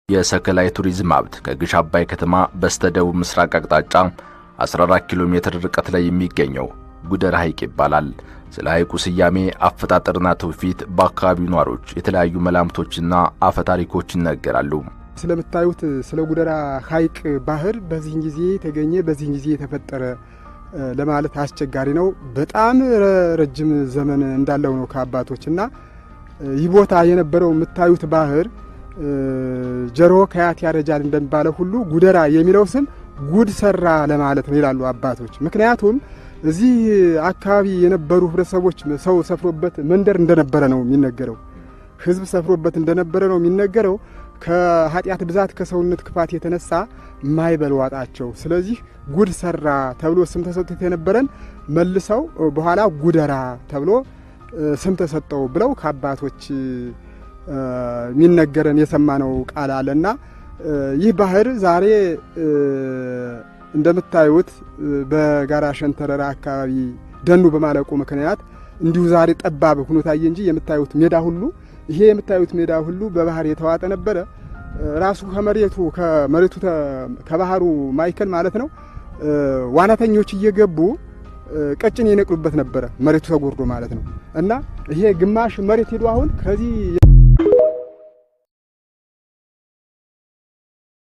የሰከላ የቱሪዝም ሀብት ከግሽ አባይ ከተማ በስተደቡብ ምስራቅ አቅጣጫ 14 ኪሎ ሜትር ርቀት ላይ የሚገኘው ጉደር ሐይቅ ይባላል። ስለ ሐይቁ ስያሜ አፈጣጠርና ትውፊት በአካባቢው ነዋሪዎች የተለያዩ መላምቶችና አፈ ታሪኮች ይነገራሉ። ስለምታዩት ስለ ጉደራ ሐይቅ ባህር በዚህን ጊዜ የተገኘ፣ በዚህን ጊዜ የተፈጠረ ለማለት አስቸጋሪ ነው። በጣም ረጅም ዘመን እንዳለው ነው ከአባቶች። እና ይህ ቦታ የነበረው የምታዩት ባህር ጀሮ ከያት ያረጃል እንደሚባለው ሁሉ ጉደራ የሚለው ስም ጉድ ሰራ ለማለት ነው ይላሉ አባቶች። ምክንያቱም እዚህ አካባቢ የነበሩ ህብረተሰቦች ሰው ሰፍሮበት መንደር እንደነበረ ነው የሚነገረው። ህዝብ ሰፍሮበት እንደነበረ ነው የሚነገረው። ከኃጢአት ብዛት፣ ከሰውነት ክፋት የተነሳ ማይበል ዋጣቸው። ስለዚህ ጉድ ሰራ ተብሎ ስም ተሰጥቶት የነበረን መልሰው በኋላ ጉደራ ተብሎ ስም ተሰጠው ብለው ከአባቶች የሚነገረን የሰማነው ቃል አለና፣ ይህ ባህር ዛሬ እንደምታዩት በጋራ ሸንተረራ አካባቢ ደኑ በማለቁ ምክንያት እንዲሁ ዛሬ ጠባብ ሆኖ ታየ እንጂ የምታዩት ሜዳ ሁሉ፣ ይሄ የምታዩት ሜዳ ሁሉ በባህር የተዋጠ ነበረ። ራሱ ከመሬቱ ከባህሩ ማዕከል ማለት ነው፣ ዋናተኞች እየገቡ ቀጭን ይነቅሉበት ነበረ፣ መሬቱ ተጎርዶ ማለት ነው። እና ይሄ ግማሽ መሬት ሄዶ አሁን ከዚህ